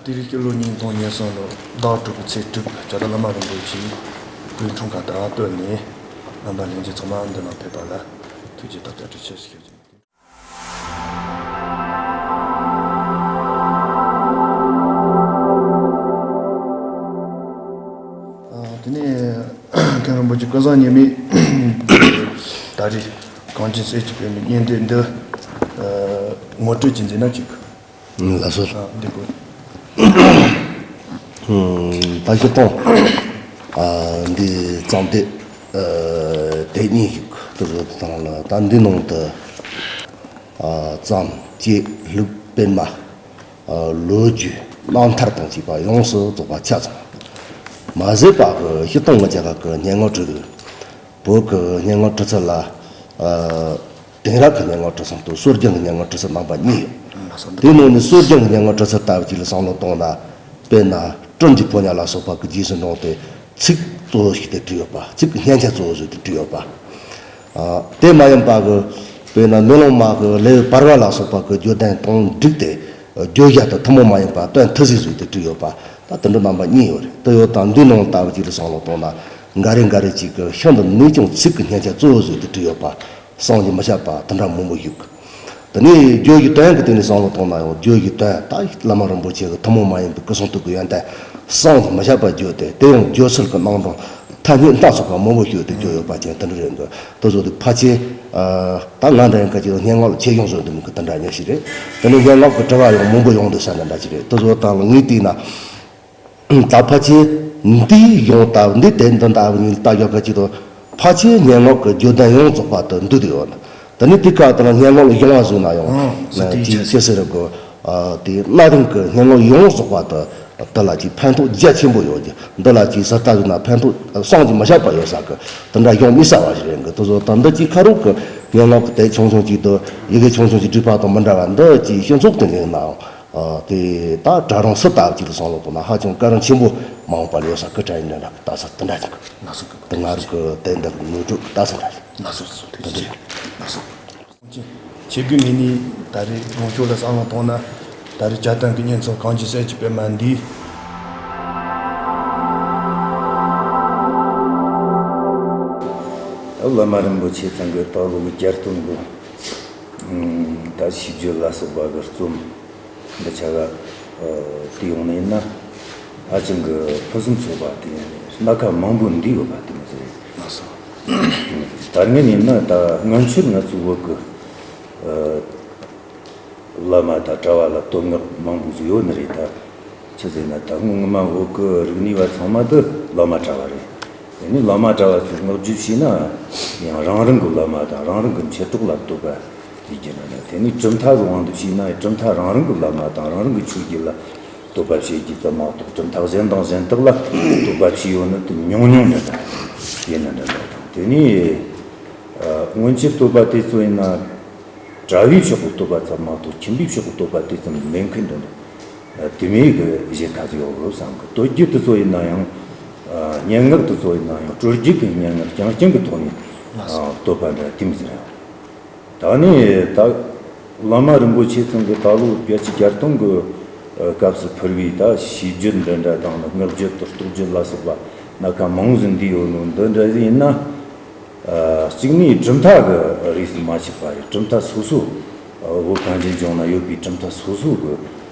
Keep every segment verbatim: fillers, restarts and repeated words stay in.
དེ་རིང་སྤྱི་ལོ་ཉིས་སྟོང་ཉེར་གསུམ་ལོ་ཟླ་དྲུག་པའི་ཚེས་དྲུག་བྱ་བྲལ་བླ་མ་རིན་པོ་ཆེའི་སྐུའི་འཁྲུངས་སྐར་དང་བསྟུན་ནས། རྣམ་པ་ལྷན་རྒྱས་ཚང་མ་འདི་ནང་ཕེབས་པ་ལ་ཐུགས་རྗེ་དང་བཀའ་དྲིན་ཆེ་ཞུ་རྒྱུ་ཡིན། དེ་ནས་མཁན་རིན་པོ་ཆེ་ཀུན་བཟང་ཉི་མས་ད་རེས་གངས་ཅན་སྲས་ཀྱི་པདྨའི་སྙན་དེབ་འདི་ངོ་སྤྲོད་ཅིག་མཛད་ན་ཅིག་ལགས་སོ། འདི་དགོས། ད་སྤྱིར་བཏང་འདི་བརྩམས་ཏེ་དེ་གཉིས་ཞིག་ཏུ་བཟོ་དང་ལ། ད་འདི་ནང་དུ་བརྩམས་བཅད་ལྷུག་སྤེལ་མ། ལོ་རྒྱུས་རྣམ་ཐར་དང་བཅས་པ་ཡོངས་སུ་རྫོགས་པ་ཆ་ཚང་མ་ཟད་པ་གི་སྤྱིར་བཏང་ང་ཅག་གི་སྙན་ངག་འབྲི་དུས། བོད་ཀྱི་སྙན་ངག་འབྲི་ཚུལ་ལ། དེང་རབས་ཀྱི་སྙན་ངག་འབྲི་ཚུལ་དང་སྲོལ་རྒྱུན་གྱི་སྙན་ངག་འབྲི་ཚུལ་རྣམ་པ་གཉིས་ཡོད། དེའི་ནང་ནས་སྲོལ་རྒྱུན་གྱི་སྙན་ངག་འབྲི་ཚུལ་ལྟ་བུ་ཅིག་ལ་བསམ་བློ་གཏོང་ན། དཔེར་ན་སྤྲིན་གྱི་ཕོ་ཉ་ལ་སོགས་པ་གི་རྗེས་སུ་འབྲངས་ཏེ་ཚིག་གཙོ་བོ་ཞིག་ཏུ་བྲིས་ཡོད་པ། ཚིག་གི་སྙན་ཆ་གཙོ་བོ་བཟོས་ཏེ་བྲིས་ཡོད་པ། དེ་མ་ཡིན་པ་གི་དཔེར་ན་མེ་ལོང་མ་གི་ལེའུ་བར་བ་ལ་སོགས་པ་གི་བརྗོད་དོན་དང་བསྒྲིགས་ཏེ། བརྗོད་བྱ་དང་ཐུན་མོང་མ་ཡིན་པ་དོན་མཐུན་ཞིག་བཟོས་ཏེ་བྲིས་ཡོད་པ། ད་དེ་འདྲ་རྣམ་པ་གཉིས་ཡོད་རེད། དེ་ཡོད་དང་འདི་ནང་ལྟ་བུ་ཅིག་ལ་བསམ་བློ་གཏོང་ན། འགའ་རེ་འགའ་རེ་ཅིག་གི་ཤིན་ཏུ་ནུས་ཀྱང་ཚིག་གི་སྙན་ཆ་གཙོ་བོ་བཟོས་ཏེ་བྲིས་ཡོད་པ། བསམ་གྱིས་མི་ཁྱབ་པ་དེ་འདྲ་མང་པོ་ཡོད་གི། དེ་ནས་བརྗོད་ཀྱི་དོན་གྱི་སྟེང་ནས་བསམ་བློ་གཏོང་ན་ཡང་བརྗོད་ཀྱི་དོན་ད་བླ་མ་རིན་པོ་ཆེ་གི་ཐུན་མོང་མ་ཡིན་པའི་སྐུ་གསུང་ཐུགས་ཀྱི་ཡོན་ཏན་བསམ་གྱིས་མི་ཁྱབ་པ་བརྗོད་དེ། དེ་ཡང་བརྗོད་ཚུལ་གྱི་རྣམ་གྲངས་ཐ་སྙད་སྣ་ཚོགས་པ་མང་པོ་ཞིག་ཏུ་བརྗོད་ཡོད་པ་ཅན་དེ་འདྲ་རེད་འདུག་དེ་ཚོ་དེ་ཕལ་ཆེར་ད་ང་འདྲ་ཡིན་ཁ་ཅིག་སྙན་ངག་ལ་ཆེ་ཆུང་བཟོ་འདུག་མི་གི་དེ་འདྲ་ཉག་ཞིག་རེད། དེ་ནས་སྙན་ངག་གི་དྲི་བ་ཡང་མང་པོ་ཡོང་འདུག་ས་འདྲ་འདྲ་ཞིག་རེད། དེ་ཚོ་དང་ལ་ངས་བལྟས་ན། ད་ཕལ་ཆེར་འདིའི་ཡང་ལྟ་བུ་འདི་དེ་འདི་ལྟ་བུ་ཉིད་ལྟ་རྒྱུ་ག་ཅིག་དང་། ཕལ་ཆེར་སྙན་ངག་གི་བརྗོད་དོན་ཡོངས་རྫོགས་པ་དུ་འདུས་ཏེ་ཡོད་ན། ད་ནི་དེ་ག་ལྟར་སྙན་ངག་ལ་ཡོང་བ་བཟོས་ན་ཡང་། ཨང་། ཟེར་དེའི་ཅི་ཆ་ཅི་ཟེར་དགོས། དེ་གནའ་དེང་གི་སྙན་ངག་ཡོངས་རྫོགས་པ་དུ་དེ་ལ་ཅིག་ཕན་ཐོགས་རྒྱ་ཆེན་པོ་ཡོད་ཀྱི། འདི་ལ་ཅིག་ཟུར་ལྟ་བཟོས་ན་ཕན་ཐོགས་བསམ་གྱིས་མི་ཁྱབ་པ་ཡོད་ས་གི། དེ་འདྲ་ཡོང་མི་ས་བ་ཞིག་རེད་གི། དེ་ཚོ་ད་འདི་ཅིག་ཁ་རོག་གི་སྙན་ངག་གི་དེབ་ཆུང་ཆུང་ཅིག་དང་ཡི་གེ་ཆུང་ཆུང་ཅིག་བྲིས་པ་དང་མི་འདྲ་བ་འདི་ཅིག་སྤྱི་ཚོགས་དེ་འདྲའི་ནང་། དེ་ད་གྲ་རང་སུ་ལྟ་བུ་ཅིག་ལ་བསམ་བློ་གཏོང་ན་ཧ་ཅང་དཀའ་རིམ་ཆེན་པོ་མ་འོངས་པ་ལ་ཡོད་ས་སྐུ་དྲག་ཡིན་འདྲ་འདྲ་ད་ས་དེ་འདྲ་ཅིག་ལགས་སོ། དེ་ང་རང་གི་དེ་འདྲ་གི་ངོ་སྤྲོད་ད་ས་འདྲ་ཞིག་ལགས་སོ། ལགས་སོ། ཐུགས་རྗེ་ཆེ། ལགས་སོ། ཆེ་དགུའི་མི་ནི་ད་རེས་ལུང་ཕྱོགས་ལ་བསམ་བློ་གཏོང་ན། ད་རེས་བྱ་དོན་གྱི་གཉེན་ཚོགས་གངས་ཅན་སྲས་ཀྱི་པད་མ་འདི། བླ་མ་རིན་པོ་ཆེ་ཚང་གི་ད་ལོ་གི་རྒྱལ་སྟོན་གི། ད་ཞིབ་བརྗོད་ལ་སོགས་པ་གི་རྩོམ་འདི་ཆ་ག་དེ་ཡོང་ནི་ཡིན་ན། ཧ་ཅང་གི་ཕུན་སུམ་ཚོགས་པ་དེ་སྣ་ཁ་མང་པོ་འདུས་ཡོད་པ་དེ་མི་ཟེར། ད་ངས་ཡིན་ན་ད་སྔོན་ཆད་ང་ཚོའི་བོད་གི་བླ་མ་དང་གྲྭ་བ་ལ་བསྟོད་བསྔགས་མང་པོ་ཟིག་ཡོད་ནི་རེད། ད་ཆི་ཟེར་ན་ད་སྔོན་ངོ་མ་བོད་གི་རིག་གནས་པ་ཚང་མ་དེ་བླ་མ་གྲྭ་བ་རེད། དེ་ནས་བླ་མ་གྲྭ་བ་ཚོས་བསྔགས་བརྗོད་བྱས་ན་ཡང་རང་རང་གི་བླ་མ་དང་རང་རང་གི་མཆེད་གྲོགས་ལ་བསྟོད་པ་ཡིན་གྱི་ན་ན། དེ་ནས་གྲུབ་མཐའ་གི་དབང་དུ་བྱས་ན་གྲུབ་མཐའ་རང་རང་གི་བླ་མ་དང་རང་རང་གི་ཆོས་བརྒྱུད་ལ་བསྟོད་པ་བྱེད་རྒྱུ་ཙམ་མ་གཏོགས་གྲུབ་མཐའ་གཞན་དང་གཞན་དག་ལ་བསྟོད་པ་བྱས་ཡོད་ནི་དེ་ཉུང་ཉུང་ནི་རེད། ཡིན་ན་འདྲ་འདྲ་དང་། དེ་ནས་སྔོན་ཆད་བསྟོད་པ་དེ་ཚོ་ཡིན་ན། གྲྭ་བའི་ཕྱོགས་ཀྱི་བསྟོད་པ་ཙམ་མ་གཏོགས་ཁྱིམ་པའི་ཕྱོགས་ཀྱི་བསྟོད་པ་དེ་ཙམ་མེད་མཁན་འདྲ་འདུག་དེ་མོ་གི་གཞན་ཁ་ཟིག་ཡོད་རེད་བསམ་གི། བསྟོད་རྒྱུ་དེ་ཚོ་ཡིན་ན་ཡང་། སྙན་ངག་དེ་ཚོ་ཡིན་ན་ཡང་སྲོལ་རྒྱུན་གྱི་སྙན་ངག་རྐྱང་རྐྱང་གི་ཐོག་ནས་བསྟོད་པ་འདྲ་དེ་མོ་ཟིག་རེད། ད་ནི་ད་བླ་མ་རིན་པོ་ཆེ་ཚང་གི་ད་ལོ་བརྒྱད་ཅུ་གྱ་སྟོང་གི་སྐབས་སུ་ཕུལ་བའི་ད་ཞིབ་བརྗོད་འདྲ་འདྲ་དང་ནི་བསྔགས་བརྗོད་དང་རྟོགས་བརྗོད་ལ་སོགས་པ་སྣ་ཁ་མང་ཟིག་འདུས་ཡོད་ནོ་འདི་འདྲ་ཟིག་ཡིན་ན། གཅིག་ནས་གྲུབ་མཐའ་གི་རིས་སུ་མ་ཆད་པ་རེད། གྲུབ་མཐའ་སོ་སོ། བོད་གངས་ཅན་ལྗོངས་ན་ཡོད་པའི་གྲུབ་མཐའ་སོ་སོ་གི་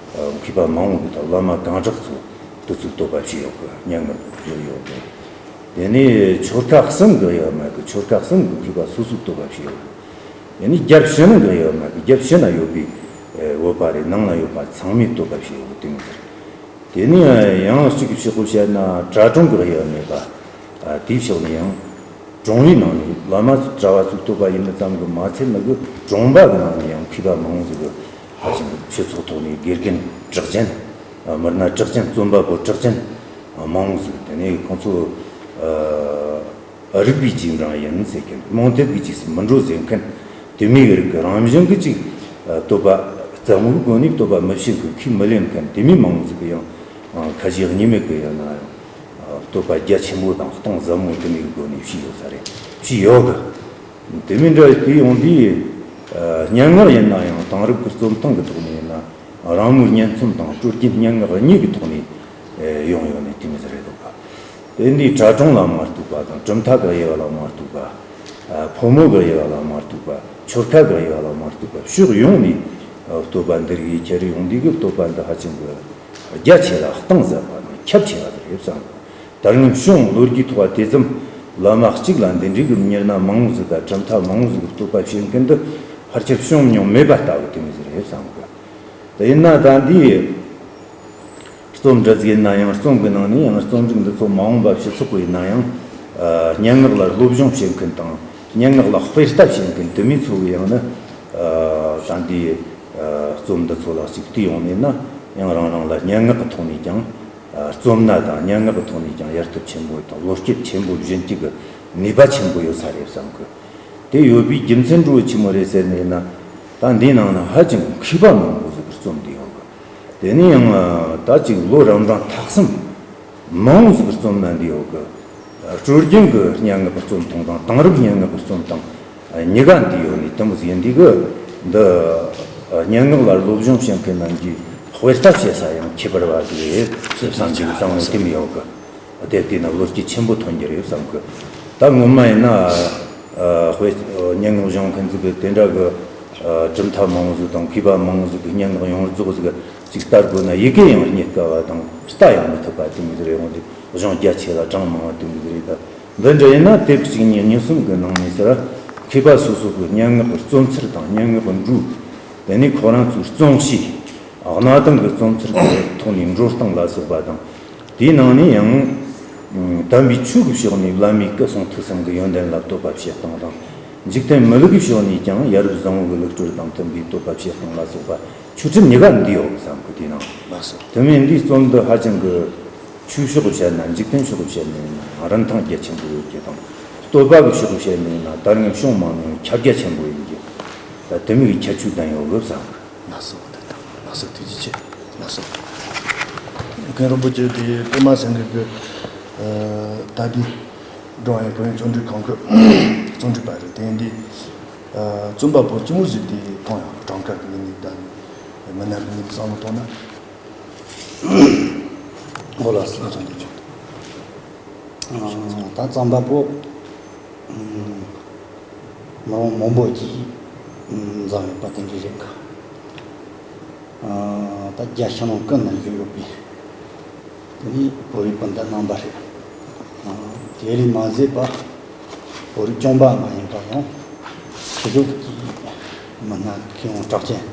མཁས་པ་མང་བོ་གི་ད་བླ་མ་གང་དྲག་ཚོ་དེ་ཚོས་བསྟོད་པ་བྱས་ཡོད་གི། སྙན་ངག་བསྒྱུར་ཡོད་གི། དེ་ནས་ཆོལ་ཁ་གསུམ་གི་ཡོད་མེད་གི། ཆོལ་ཁ་གསུམ་གི་མཁས་པ་སོ་སོས་བསྟོད་པ་བྱས་ཡོད་གི། དེ་ནས་རྒྱལ་ཕྱི་ནང་གི་ཡོད་མེད་གི། རྒྱལ་ཕྱི་ན་ཡོད་པའི་བོད་པ་རེད། ནང་ན་ཡོད་པ་ཚང་མས་བསྟོད་པ་བྱས་ཡོད་གི། དེ་མོ་ཟིག་རེད། དེ་ནས་ཡང་གཅིག་གི་ཕྱོགས་བཤད་ན་གྲྭ་གྲོང་གི་ཡོད་མེད་པ། དེའི་ཕྱོགས་ནས་ཡང་གྲོང་བའི་ནང་ནས་བླ་མ་གྲྭ་བ་ཚོས་བསྟོད་པ་ཡིན་ནི་ཙམ་གྱིས་མ་ཚད་ནི་གི། གྲོང་པ་གི་ནང་ནས་ཡང་མཁས་པ་མང་བོ་ཟིག་གི་ཕར་ཕྱིན་གི་ཆོས་ཚོགས་ཐོག་ནས་དགེ་རྒན་གྲགས་ཅན། མི་སྣ་གྲགས་ཅན། རྩོམ་པ་པོ་གྲགས་ཅན་མང་བོ་ཟིག། དེ་ནས་ཁོང་ཚོ་རིག་པའི་རྗེས་འབྲང་ཡིན་ཟེར་མཁན། རྨོངས་དད་ཀྱི་རྗེས་སུ་མི་འགྲོ་ཟེར་མཁན། དེ་མོ་གི་རིགས་ཀྱི་རང་བཞིན་གྱི་ཅིག་བསྟོད་པ་རྩ་མོའི་སྒོ་ནས་བསྟོད་པ་མི་བྱེད་མཁན། ཁས་མི་ལེན་མཁན་དེ་མོ་མང་བོ་ཟིག་གི་ཡང་ཁ་ཞེ་གཉིས་མེད་ཀྱི་ཡང་ན་ཡང་བསྟོད་པ་རྒྱ་ཆེན་པོ་དང་གཏིང་ཟབ་མོ་དེ་མོ་གི་སྒོ་ནས་བྱས་ཡོད་ས་རེད། བྱས་ཡོད་གི། དེ་མོ་འདྲ་དེ་ཡོང་དུས། སྙན་ངག་ཡིན་ན་ཡང་དེང་རབས་ཀྱི་རྩོམ་སྟངས་ཀྱི་ཐོག་ནས་ཡིན་ན། རང་མོས་སྙན་རྩོམ་དང་སྲོལ་རྒྱུན་སྙན་ངག་གཉིས་ཀྱི་ཐོག་ནས་ཡོང་ཡོད་ནས་དེ་མོ་ཟིག་རེད་འདུག་ག། དེ་འདི་གྲྭ་གྲོང་ལ་མ་གཏོགས་པ་དང་གྲུབ་མཐའ་གི་དབྱེ་བ་ལ་མ་གཏོགས་པ། ཕོ་མོ་གི་དབྱེ་བ་ལ་མ་གཏོགས་པ། ཆོལ་ཁ་གི་དབྱེ་བ་ལ་མ་གཏོགས་པ། ཕྱོགས་ཡོངས་ནས་བསྟོད་པ་འདིར་གི་ཁྱེར་ཡོང་འདི་གི་བསྟོད་པ་འདི་ཧ་ཅང་གི་རྒྱ་ཆེ་ལ་གཏིང་ཟབ་པ་དང་ཁྱབ་ཆེ་བ་ཟིག་རེད་བསམ་གི། ད་སྔོན་བྱུང་ལོ་རྒྱུས་ཐོག་དེ་ཙམ་བླ་མ་གཅིག་ལ་འདི་འདྲའི་གི་མྱི་སྣ་མང་བོ་ཟིག་དང་གྲུབ་མཐའ་མང་བོ་ཟིག་གི་བསྟོད་པ་བྱེད་མཁན་འདི་ཕལ་ཆེར་བྱུང་མྱོང་མེད་པ་ལྟ་བུ་དེ་མོ་ཟིག་རེད་བསམ་གི། དེ་ཡིན་ན་ད་འདིའི་རྩོམ་འབྲི་ཟིག་ཡིན་ན་ཡང་རྩོམ་གི་ནང་ནས་ཡང་རྩོམ་རིག་འདི་ཚོ་མ་འོངས་པ་སྤྱི་ཚོགས་གི་ཡིན་ན་ཡང་། ཨ། སྙན་ངག་ལ་སློབ་སྦྱོང་བྱེད་མཁན་དང་སྙན་ངག་ལ་དཔེ་ལྟ་བྱེད་མཁན་དེ་མོ་ཚོ་གི་ཡང་ན། ཨ། ད་འདིའི་ཨ། རྩོམ་འདི་ཚོ་ལ་ཅིག་བལྟས་ཡོང་ནས་ན་ཡང་རང་རང་ལ་སྙན་ངག་གི་ཐོག་ནས་ཀྱང་། ཨ། རྩོམ་སྣ་དང་སྙན་ངག་གི་ཐོག་ནས་ཀྱང་ཡར་ཐོན་ཆེན་པོ་དང་བློ་སྐྱེད་ཆེན་པོ་སྦྱིན་རྒྱུ་གི་ནུས་པ་ཆེན་པོ་ཡོད་ས་རེད་བསམ་གི། དེ་ཡོད་པའི་རྒྱུ་མཚན་འདྲ་བོ་ཆི་མོ་རེད་ཟེར་ནས་ན། ད་འདིའི་ནང་ན་ཧ་ཅང་མཁས་པ་མང་པོ་ཟིག་གིས་རྩོམ་བསྡད་ཡོད་གི། དེ་ནས་ཡང་ད་ཅིག་ལོ་རབས་གྲངས་ཐག་གསུམ་མང་པོ་ཟིག་གིས་རྩོམ་གནང་བསྡད་ཡོད་གི། སྲོལ་རྒྱུན་གྱི་སྙན་ངག་གི་རྩོམ་སྟངས་དང་དེང་རབས་སྙན་ངག་གི་རྩོམ་སྟངས་གཉིས་ཀ་འདུས་ཡོད་ནི་དེ་མོ་ཟིག་ཡིན་དུས་གི། འདི་སྙན་ངག་ལ་སློབ་སྦྱོང་བྱེད་མཁན་རྣམས་ཀྱིས་དཔེ་ལྟ་བྱེད་ས་ཡང་ཁྱད་པར་བ་ཟིག་རེད་ཟེར་བསམ་གྱི་བསམ་བློ་དེ་མོ་ཡོད་གི། དེ་བལྟས་ན་བློ་སྐྱེད་ཆེན་པོ་ཐོན་རྒྱུ་རེད་བསམ་གི། ད་སྔོན་མ་ཡིན་ན། ཨ། དཔེ་སྙན་ངག་སྦྱོང་མཁན་ཟིག་གི་དེ་འདྲ་གི། ཨ། གྲུབ་མཐའ་མང་བོ་ཟིག་དང་མཁས་པ་མང་བོ་ཟིག་གི་སྙན་ངག་ཡོངས་རྫོགས་ཟིག་ཅིག་ལྟ་དགོས་ན་ཡི་གེ་ཡང་རྙེད་དཀའ་བ་དང་ལྟ་ཡང་མི་ཐུབ་པ་དེ་མོ་ཟིག་རེད། འོན་ཏེ་གཞུང་རྒྱ་ཆེ་ལ་གྲངས་མང་བ་དེ་མོ་ཟིག་རེད། ད་འདི་འདྲ་ཡིན་ན་དེབ་གཅིག་གཉིས་གཉིས་གསུམ་གི་ནང་ནས་ཟེར་ར། མཁས་པ་སོ་སོ་གི་སྙན་ངག་གི་རྩོམ་ཚུལ་དང་སྙན་ངག་གི་འགྲོས། དེ་ནས་ཁོ་རང་ཚོའི་རྩོམ་གཤིས། གནའ་དེང་གི་རྩོམ་ཚུལ་གྱི་ཐོག་ནས་འགྲོ་སྟངས་ལ་སོགས་པ་དང་། དེའི་ནང་ནས་ཡང་། དམ་པའི་ཆོས་ཀྱི་ཕྱོགས་ནས་བླ་མའི་སྐུ་གསུང་ཐུགས་གསུམ་གྱི་ཡོན་ཏན་ལ་བསྟོད་པ་བྱེད་སྟངས་དང་། འཇིག་རྟེན་མི་ལུགས་ཀྱི་ཕྱོགས་ནས་ཀྱང་ཡ་རབས་བཟང་པོ་གི་ལུགས་སྲོལ་དང་མཐུན་པའི་བསྟོད་པ་བྱེད་སྟངས་ལ་སོགས་པ་ཆོས་ཁྲིམས་གཉིས་ཀ་འདུས་ཡོད་བསམ་གི། དེའི་ནང་། ལགས་སོ། དེ་མིན་འདིའི་རྩོམ་འདི་ཧ་ཅང་གི་ཆོས་ཕྱོགས་བཤད་ན། འཇིག་རྟེན་ཕྱོགས་བཤད་ན་ཡིན་ན་རིན་ཐང་རྒྱ་ཆེན་པོ་ཡོད་རྒྱུ་དང་། བསྟོད་པ་གི་ཕྱོགས་བཤད་ན་ཡིན་ན་ད་སྔོན་བྱུང་མ་མྱོང་བའི་ཁྱབ་རྒྱ་ཆེན་པོ་ཡིན་རྒྱུ། ད་དེ་མོ་གི་ཁྱད་ཆོས་ལྡན་ཡོད་གི་བསམ་གི། ལགས་སོ། ལགས་སོ། ཐུགས་རྗེ་ཆེ། ལགས་སོ། མཁན་རིན་པོ་ཆེ་དེ་པད་མ་སེང་གེ་གི། ཨ། ད་ལྟའི་ཀྲུང་དབྱང་བོད་ཡིག་ཆུང་འབྲིང་ཁང་གི་རྩོམ་སྒྲིག་པ་རེད། དེ་འདི། ཨ། རྩོམ་པ་པོ་ཅི་མོ་ཟིག་དེ་མཐོང་ཡང་གྲངས་ཀ་གི་མི་ནི་ད་མི་སྣ་གི་མི་ནི་བསམ་བློ་གཏོང་ན། འོ་ལགས་སོ། ལགས་སོ། འདི་ཆུང་། ཨ། ད་རྩོམ་པ་པོ། ཨ། མི་རང་མང་པོ་ཅིག་འཛོམས་ཡོད་པ་དེ་འདྲ་རེད་ག། ཨ། ད་རྒྱ་ཕྱི་ནང་ཀུན་ན་བཞུགས་ཡོད་པའི། དེ་ནི་བོད་རིགས་སྤུན་ཟླ་རྣམ་པ་རེད། ཨ། དེ་ལས་མ་ཟད་པ། བོད་རིགས་རྐྱང་པ་མ་ཡིན་པ་ཡང་ཕྱི་ཕྱོགས་ཀྱི་མི་སྣ་མཁས་དབང་གྲགས་ཅན་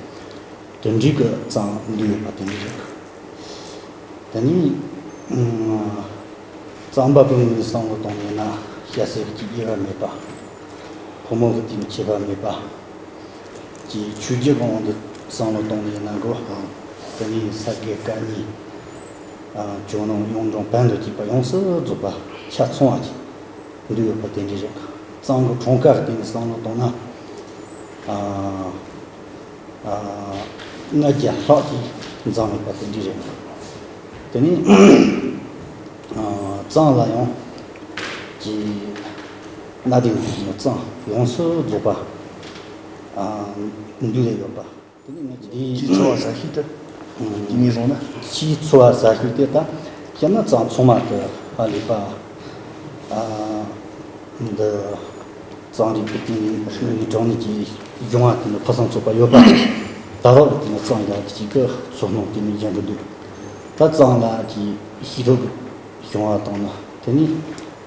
དེ་འདྲའི་གི་རྩོམ་འདུས་ཡོད་པ་དེ་འདྲ་རེད། དེ་ནི། ཨ། རྩོམ་པ་པོའི་ངོས་ནས་བསམ་བློ་གཏོང་ཡིན་ན་སྐྱ་སེར་གྱི་དབྱེ་བ་མེད་པ། ཕོ་མོ་གི་དེ་ནི་ཁྱད་པར་མེད་པ། ཀྱི་ཆོས་བརྒྱུད་ཀྱི་དབང་དུ་བསམ་བློ་གཏོང་ནས་ཡིན་ན་འགྲོ། དེ་ནས་ས་དགེ་བཀའ་རྙིང་། ཨ། ཇོ་ནང་གཡུང་དྲུང་བོན་དུ་གྱེས་པ་ཡོངས་སུ་རྫོགས་པ་ཆ་ཚང་བ་ཅིག་འདུས་ཡོད་པ་དེ་འདྲ་རེད། རྩོམ་གྱི་གྲངས་ཀ་སྟེང་ནས་བསམ་བློ་གཏོང་ན། ཨ། ཨ། ལྔ་བརྒྱ་ལྷག་ཅིག་འཛོམས་ཡོད་པ་དེ་འདྲ་རེད། དེ་ནས། ཨ། རྩོམ་ལ་ཡང་། ཀྱི། གནའ་དེང་གི་རྩོམ་ཡོངས་སུ་རྫོགས་པ། ཨ། འདུས་ཡོད་པ། དེ་ནས་ང་ཚོ་འདིའི་ཕྱིའི་འཚོ་བ་ཟ་ཤུལ་དེ། ཨང་། ཡིན་ངེས་བཟུང་ན། ཕྱིའི་འཚོ་བ་ཟ་ཤུལ་དེ་ད་སྤྱིར་ན་རྩོམ་ཚང་མ་དེ་ཧ་ལས་པ། ཨ། འདི་རྩོམ་རིག་གི་སྟེང་ནས་དངོས་གནས་དྲང་གནས་ཀྱི་གཞུང་བ་དེ་ནི་ཕུན་སུམ་ཚོགས་པ་ཡོད་པ། ད་རག་གི་དེ་ནི་རྩོམ་ཡག་ཅིག་གི་ཚོར་སྣང་དེ་ནི་ཡོང་གི་འདུག་ད་རྩོམ་ལ་ཀྱི་ཤེས་རབ་ཀྱི་གཞུང་བ་དང་ནི་དེ་ནི།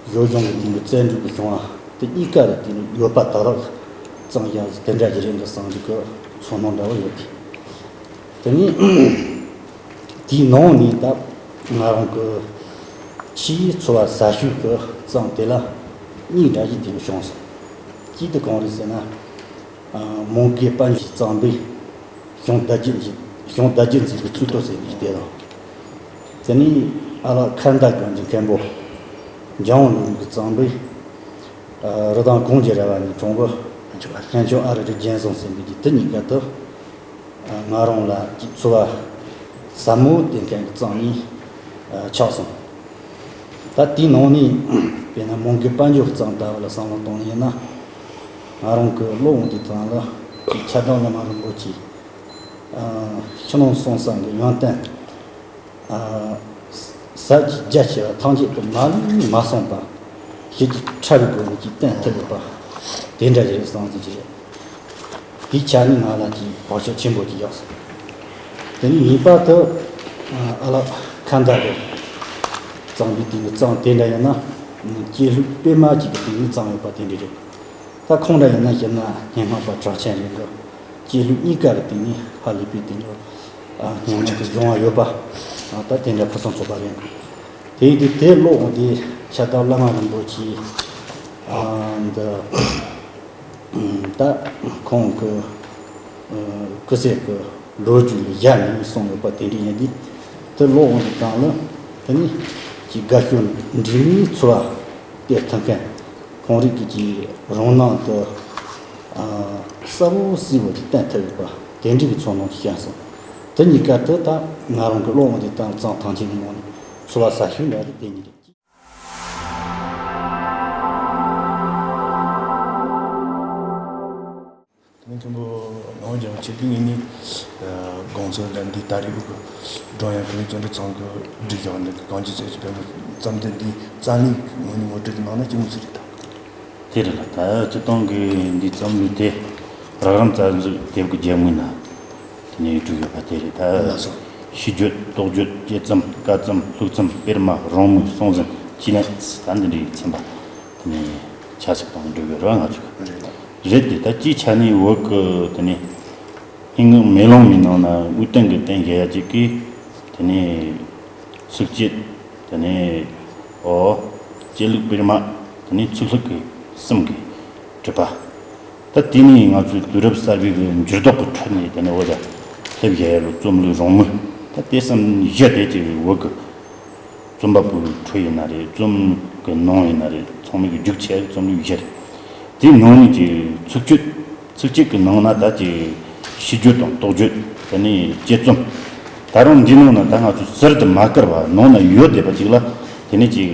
བཟོ་སྦྱོང་གི་སྟེང་གི་རྩལ་འགྲུབ་ཀྱི་བྱུང་བ་དེ་གཉིས་ཀ་རུ་དེ་ནི་ཡོད་པ་དག་རག་ཙང་ཡ་དེ་འདྲ་ཞིག་རེད་འདུག་བསམ་གྱི་ཚོར་སྣང་འདྲ་བོ་ཡོད་དེ། དེ་ནི་དེའི་ནང་ནས་ད་ང་རང་གི་ཕྱིའི་འཚོ་བ་ཟ་ཤུལ་གྱི་རྩོམ་དེ་ལ་གཉིས་འདྲ་ཞིག་དེ་ནི་བྱུང་སོང་། གཅིག་དེ་གང་རེད་ཟེར་ན། མོའུ་འགལ་དཔལ་འབྱོར་གྱིས་བརྩམས་པའི་གཞུང་བརྡ་བརྒྱུད་ཀྱི་གཞུང་བརྡ་བརྒྱུད་འཛིན་གྱི་གཙུག་ཏོར་ཟེར་བའི་དེ་དང་། དེ་ནས་ཨ་ལགས་ཁ་མདའ་སྒང་གི་མཁན་པོ་འཇམ་དབྱངས་ལྷུན་གྲུབ་ཀྱིས་བརྩམས་པའི་རི་ཐང་གངས་ཀྱི་ར་བ་ནས་དྲངས་པའི་སྔོན་བྱོན་ཨ་རི་རི་རྒྱན་བཟང་ཟེར་བའི་དེ་གཉིས་ཀ་དེ་ང་རང་ལ་འཚོ་བ་ཟབ་མོ་སྟེར་མཁན་གྱི་རྩོམ་གཉིས་ཆགས་སོང་། ད་དེའི་ནང་ནས་དཔེར་ན་མོའུ་འགལ་དཔལ་འབྱོར་གྱིས་བརྩམས་ལྟ་བུ་ལ་བསམ་བློ་བཏང་ནས་ཡིན་ན། ང་རང་གི་བློ་འོང་དུས་ཙམ་ལ་ཆགས་སྡང་བླ་མ་རིན་པོ་ཆེ་ ཕྱི་ནང་གསང་གསུམ་གྱི་ཡོན་ཏན། ཟབ་ཅིང་རྒྱ་ཆེ་བ་ཐམས་ཅད་ཀྱིས་མ་ལུས་མ་གསུངས་པ། ཞི་རྒྱས་ཕྲ་བའི་སྒོ་ནས་ཀྱང་བསྟན་ཐུབ་ཡོད་པ། དེ་འདྲ་ཞིག་རེད་བསམ་གྱི་རེད། དེའི་ཆ་ནས་ང་ལ་ཅིག་བག་ཆགས་ཆེན་པོ་ཅིག་ཡོད་སོང་། དེ་ནས་ངེས་པར་དུ་ཨ་ལགས་ཁ་མདའ་གི་བརྩམས་པའི་དེ་ནི་བརྩམས་དེ་འདྲ་ཡིན་ན། སྐྱེས་ལྷུག་པད་མ་གཅིག་གི་སྟེང་ནས་བརྩམས་ཡོད་པ་དེ་འདྲ་རེད། ད་ཁོང་འདྲ་ཡིན་ན་སྤྱིར་ན་སྙན་ངག་པ་གྲགས་ཆེན་རེད་འདུག་སྐྱེས་ལྷུག་གཉིས་ཀ་གི་སྟེང་ནས་ཧ་ལས་པའི་དེ་འདྲ་ཨ་སྙན་ངག་གི་སྦྱོང་བ་ཡོད་པ། ཨ་ད་དེ་འདྲ་ཕུན་སུམ་ཚོགས་པ་རེད། དེ་ཡིན་དུས་དེ་ཀློག་འོང་དུས་ཁྱེད་ད་བླ་མ་རིན་པོ་ཆེ་ཨ་འདི་ད་ཁོང་གི་སྐུ་ཚེ་གི་ལོ་རྒྱུས་ལ་གཞིགས་ནས་གསུངས་ཡོད་པ་དེ་འདྲ་ཡིན་དུས། དེ་ཀློག་འོང་དུས་ཙམ་ལ་དེ་ནི་ཅིག་དགའ་སྐྱོ་འདྲེས་མའི་ཚོར་བ་སྟེར་ཐུབ་མཁན། ཁོང་རང་གི་ཅིག་རང་སྣང་དུ་ཨ་གསལ་པོ་གསལ་པོ་ཅིག་བསྟན་ཐུབ་ཡོད་པ་དེ་འདྲ་གི་ཚོར་སྣང་ཞིག་བྱུང་སོང་། དེ་གཉིས་ཀ་དེ་ད་ང་རང་གི་ཀློག་འོང་དུས་ཙམ་ལ་བརྩམས་ཐམས་ཅད་ཀྱི་ནང་ནས་ཚོར་བ་གསར་ཤོས་འདྲ་རེད། དེ་གཉིས་རེད། དེ་ནས་མཁན་པོ་ངག་དབང་རྒྱལ་མཚན་ཁྱེད་ཀྱིས་ངེད་གཉིས་དགོངས་ཚུལ་ལ་འདི་ད་རེས་འུ་གི་ཀྲུང་དབྱང་བོད་ཡིག་བརྩོན་འགྲུས་ཚང་གི་བསྒྲིགས་བཞག་འདི་གི་གངས་ཅན་ཚལ་གྱི་བོན་པོའི་བརྩམས་དོན་འདིའི་རྩོམ་ལུས་ཀྱི་ངོས་ནས་ངོ་སྤྲོད་གནང་ན་ཅི་མོ་ཟིག་རེད་དམ། དེ་རེད་ལ། ད་སྤྱིར་བཏང་གི་འདིའི་རྩོམ་ལུས་དེ་རགས་རིམ་རྩ་འཛུགས་དེབ་ཀྱི་རྒྱབ་ངོས་ན་དེ་ནས་བསྒྲིགས་ཡོད་པ་དེ་རེད། ད་ལགས་སོ། ཤིས་བརྗོད། རྟོགས་བརྗོད། དཔྱད་རྩོམ། བཀའ་རྩོམ། ལྷུག་རྩོམ། པད་མ། རོལ་མོ། གསུང་ཟིན། ཅེས་ལན་ད་འདི་འདྲའི་ཚན་པ་དེ་ནས་ཆ་ཚིག་དང་འབྲེལ་བའི་རེ་བ་ང་ཚོས་རེད། རེད་དེ་ད་སྤྱིའི་ཆ་ནས་བོད་ཀྱི་དེ་ནས་སྙན་ངག་མེ་ལོང་མའི་ནང་ན་དབུས་སྟེང་གི་རྟེན་བཞེངས་ཡ་གཅིག་གིས་དེ་ནས་ཚིགས་བཅད་དེ་ནས་ཨོ་སྐྱེས་ལྷུག་པད་མ། དེ་ནས་ཚིག་ལྷུག་གི་གསུམ་གྱིས་གྲུབ་པ། ད་དེ་ནས་ང་ཚོའི་དུས་རབས་གསར་པའི་གི་འགྱུར་ལྡོག་གི་ཁྲོད་ནས་དེ་ནས་འོ་ད་སླེབས་བཞག་ཡ་ལོ་རྩོམ་ལུས་རོལ་མོ། ད་དེ་གསུམ་གཞི་དེ་ཅིག་བོད་གི་རྩོམ་པ་པོའི་ཁྲོད་ཡིན་ན་རེད། རྩོམ་གི་ནང་ཡིན་ན་རེད། ཚང་མས་གི་རྒྱུགས་ཆེ་རྩོམ་ལུས་བཞི་རེད། དེའི་ནང་ནས་ཀྱི་ཚིགས་བཅད། ཚིགས་བཅད་ཀྱི་ནང་ན་ད་ཀྱི་ཤིས་བརྗོད་དང་རྟོགས་བརྗོད། དེ་ནས་དཔྱད་རྩོམ། ད་རུང་འདིའི་ནང་ན་ད་ང་ཚོས་ཟུར་དུ་མ་བཀར་བ་ནང་ན་ཡོད་བསྡད་པ་ཅིག་ལ། དེ་ནས་ཀྱི་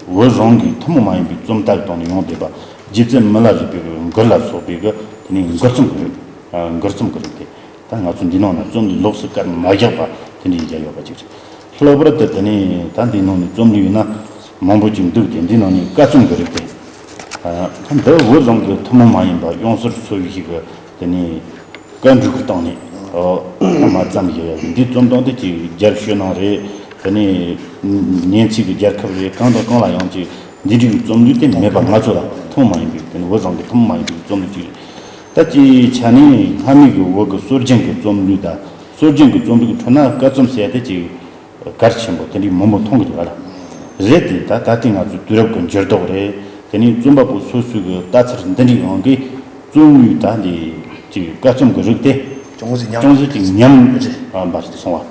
བོད་རང་གི་ཐུན་མོང་མ་ཡིན་པའི་རྩོམ་སྟངས་སྟེང་ནས་ཡོང་བསྡད་པ། རྗེ་བཙུན་མི་ལ་རས་པའི་མགུར་ལ་སོགས་པའི་གི་དེ་ནས་མགུར་རྩོམ་གི་རིགས། ཨ་མགུར་རྩོམ་གི་རིགས་དེ། ད་ང་ཚོ་འདི་ནང་ན་རྩོམ་འདི་ལོགས་སུ་བཀར་མ་བཞག་པ་དེ་འདྲའི་མཇལ་ཡོད་པ་ཅིག་རེད། ལྷག་པར་དུ་དེ་ནས་ད་འདི་ནང་ནས་རྩོམ་ལུས་ཡིན་ན་མང་པོ་ཅིག་འདུག་སྟེ། འདི་ནང་ནས་བཀའ་རྩོམ་གྱི་རིགས་དེ། ཨ་འདི་བོད་རང་གི་ཐུན་མོང་མ་ཡིན་པ་དབྱངས་གསལ་སོགས་ཞིག་གི་དེ་ནས་བཀའ་འགྲོས་ཀྱི་སྟེང་ནས་ཨོ་ཐོག་མ་བརྩམས་ཡོད། འདི་རྩོམ་སྟངས་དེ་ཅིག་རྒྱལ་ཕྱི་ནང་རེད། དེ་ནས་ཉེ་འཁྲིས་ཀྱི་རྒྱལ་ཁབ་རེད། གང་དང་གང་ལ་ཡང་ཅིག་འདི་འདྲའི་རྩོམ་ལུས་དེ་མེད་པ། ང་ཚོ་ལ་ཐུན་མོང་མ་ཡིན་པའི་དེ་ནས་བོད་རང་གི་ཐུན་མོང་མ་ཡིན་པའི་རྩོམ་ལུས་ཅིག་རེད། ད་ཅིའི་ཆ་ནས་སྔ་མའི་གི་བོད་ཀྱི་སྲོལ་རྒྱུན་གྱི་རྩོམ་ལུས་དང་། སྲོལ་རྒྱུན་གྱི་རྩོམ་ལུས་ཀྱི་ཁྲོད་ན་བཀའ་རྩོམ་ཟེར་ཡ་དེ་ཅིག་གལ་ཆེན་པོ་དེ་འདྲའི་མང་པོ་མཐོང་གི་འདུག་ག་ལ། རེད་དེ། ད་ད་ལྟའི་ང་ཚོའི་དུས་རབས་ཀྱི་འགྱུར་ལྡོག་རེད། དེ་ནས་རྩོམ་པ་པོ་སོ་སོའི་གི་ལྟ་ཚུལ་འདི་འདྲའི་དབང་གིས་རྩོམ་ལུས་ད་འདི་ཅིག་བཀའ་རྩོམ་གྱི་རིགས་དེ་ཅུང་ཟད་ཉམས། ཅུང་ཟད་ཅིག་ཉམས་ཨ་འབར་སོང་བ།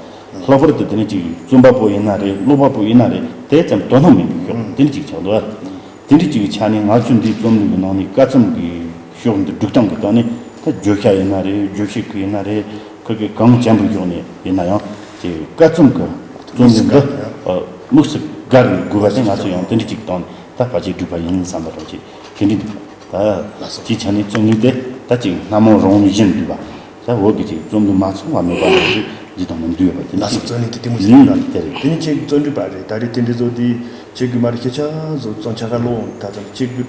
ལྷག་པར་དུ་དེ་ནས་ཅིག་རྩོམ་པ་པོ་ཡིན་ན་རེད། ཀློག་པ་པོ་ཡིན་ན་རེད། དེ་ཙམ་དོ་སྣང་མེད་པའི་ཤོག་དེ་འདྲ་ཅིག་ཆགས་འདུག་ག་དེ་འདྲ་ཅིག་ཆ་ནས་ང་ཚོའི་འདིའི་རྩོམ་ལུས་ཀྱི་ནང་ནས་བཀའ་རྩོམ་གྱི་ཕྱོགས་འདི་སྒྲིག་སྟངས་ཀྱི་སྟེང་ནས། ད་བརྗོད་བྱ་ཡིན་ན་རེད། རྗོད་བྱེད་ཀྱི་ཡིན་ན་རེད། ཁོ་གི་གང་ཅན་པོའི་ཕྱོགས་ནས་ཡིན་ན་ཡང་ཅིག་བཀའ་རྩོམ་གྱི་རྩོམ་ལུས་འདི་དམིགས་སུ་བཀར་ནས་དགོས་པ་དེ་ང་ཚོ་ཡང་དེ་འདྲ་ཅིག་བཏང་ནས་ད་ཕལ་ཆེར་བསྒྲིགས་པ་ཡིན་བསམ་པ་འདྲ་ཅིག་དེ་འདྲ་འདུག་ད་ལགས་སོ། ཅིའི་ཆ་ནས་རྩོམ་ལུས་དེ་ད་ཅིག་སྣ་མང་རང་བཞིན་འདུག་པ། ད་བོད་ཀྱི་ཅིག་རྩོམ་ལུས་མ་ཚང་བ་མེད་པ་ནང་བཞིན་འདི་དང་མི་འདུས་པ་དེ་ལགས་སོ། རྩོམ་ལུས་དེ་དེ་མོ་ཞིག་ཡིན་ཡིན་དེ་རེད། དེ་ནི་ཁྱེད་ཀྱི་རྩོམ་སྒྲིག་པ་རེད། ད་རེས་དེ་འདྲའི་བཟོ་དེ་ཁྱེད་ཀྱི་མ་རེད། ཁྱེད་ཆ་བཟོ་རྩོམ་ཆ་ག་ལོ་ད་ཙམ་ཁྱེད་ཀྱི་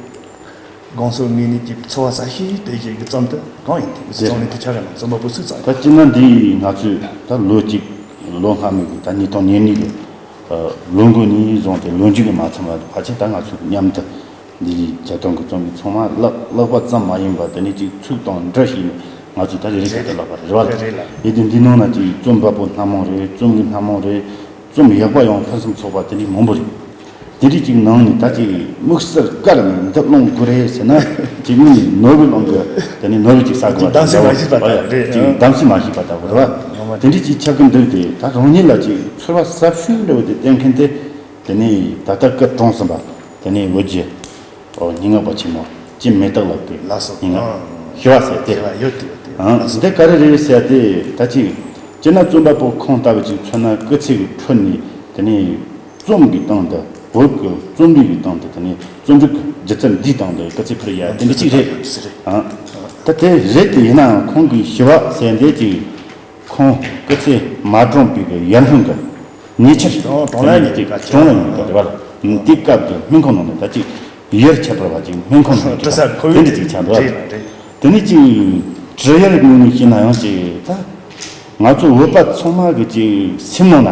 དགོངས་སོ་ངེས་ནས་ཀྱི་ཚོར་བ་ཟ་ཤེས་དེ་ཞིག་གི་རྩོམ་དེ་གང་ཡིན་དེ་རྩོམ་ནི་དེ་ཆ་ག་ནང་རྩོམ་པ་པོ་སུ་རྩོམ་ད་ཡིན། སྤྱིར་ན་འདི་ང་ཚོས་ད་ལོ་གཅིག་ལོ་སྔ་མའི་གི་ད་ཉིས་སྟོང་ཉེར་གཉིས་གི་ལོ་འགོ་ནས་བཟུང་སྟེ་ལོ་མཇུག་གི་མ་ཚང་བ་ཕལ་ཆེར་ད་ང་ཚོས་མཉམ་དུ་འདི་རྒྱལ་དོན་གི་རྩོམ་གི་ཚང་མ་བཀླགས་བཀླགས་པ་ཙམ་མ་ཡིན་པར་དེ་ནས་ཅིག་ཚིག་དང་འབྲི་ཞིག་ནས་ང་ཚོས་ད་རེ་རེ་བྱས་ཏེ་བཀླགས་པ་རེད་བ། རེད་རེད་ལ། ཡིན་དུས་འདི་ནང་ན་ཅིག་རྩོམ་པ་པོ་སྣ་མང་རེད། རྩོམ་གི་སྣ་མང་རེད། རྩོམ་ཡག་པ་ཡང་ཕུན་སུམ་ཚོགས་པ་དེ་འདྲའི་མང་པོ་རེད། དེ་འདྲའི་ཅིག་ནང་ནས་ད་ཅིག་དམིགས་བསལ་བཀར་ནས་འདི་སློང་དགོས་རེད་ཟེར་ན། ཅིག་མི་ནི་ནོར་བུ་སློང་གི་དེ་ནི་ནོར་བུ་ཅིག་ཟ་དགོས་པ་གདམ་གསེས་མ་ཤེས་པ་ལྟ་བུ་རེད། ཅིག་གདམ་གསེས་མ་ཤེས་པ་ལྟ་བུ་རེད་བ། དེ་འདྲའི་ཅིག་ཆགས་ཀྱི་འདུག་སྟེ། ད་རང་ཉིད་ལ་ཅིག་ཚོར་བ་ཟབ་ཤོས་འདྲ་བོ་དེ་བསྟན་མཁན་དེ། དེ་ནི་ད་ལྟ་སྐུ་གྲོངས་ཟིན་པ། དེ་ནི་བོད་ཀྱི་ཨོ་སྙན་ངག་པ་ཆེན་མོ་སྐྱིད་མེ་སྟག་ལགས་ཀྱི་ལགས་སོ། སྙན་ངག་ཨང་། ཞི་བ་ཟེར་ཏེ། ཞི་བ་ཡོད་དེ་ཡོད་དེ། ཨང་། ལགས་སོ། འདི་ག་རེ་རེད་ཟེར་ཏེ། ད་ཅིག་སྤྱིར་ན་རྩོམ་པ་པོ་ཁོང་ལྟ་བུ་ཅིག་མཚོན་ན་སྐུ་ཚེ་གི་ཁྲོད་ནས་དེ་ནི་རྩོམ་གྱི་སྟེང་དུ། བོད་ཀྱི་རྩོམ་རིག་གི་སྟེང་དུ། དེ་ནི་རྩོམ་རིག་གི་སྒྱུ་རྩལ་འདིའི་སྟེང་དུ་སྐུ་ཚེ་འཕུར་ཡ་དེ་འདྲ་ཅིག་རེད། ཨང་། ད་དེ་རེད་དེ། ཡིན་ནའང་ཁོང་གིས་ཞི་བ་ཟེར་འདི་ཅིག་ ཁོང་སྐུ་ཚེ་མ་གྲོངས་པའི་གི་ཡར་སྔོན་གི་ཉེ་ཆར་གྲོངས་གྲོངས་ལ་ཉེ་གི་གྲོངས་ལ་ཉེ་གི་རེད་བ་ལ། དེ་སྐབས་ཀྱི་སྨན་ཁང་ནང་ནས་ད་ཅིག་ཡར་ཁྱབ་པ་ཅིག་སྨན་ཁང་ནང་ནས་བྲིས་ས་ཁོ་དེ་འདྲ་ཅིག་ཆགས་འདུག་དེ་ནས་ཅིག་དྲི་ཡར་ངོས་ནས་བཤད་ན་ཡང་ཅིག་ད་ང་ཚོ་བོད་པ་ཚང་མ་གི་ཅིག་སེམས་ནང་ན་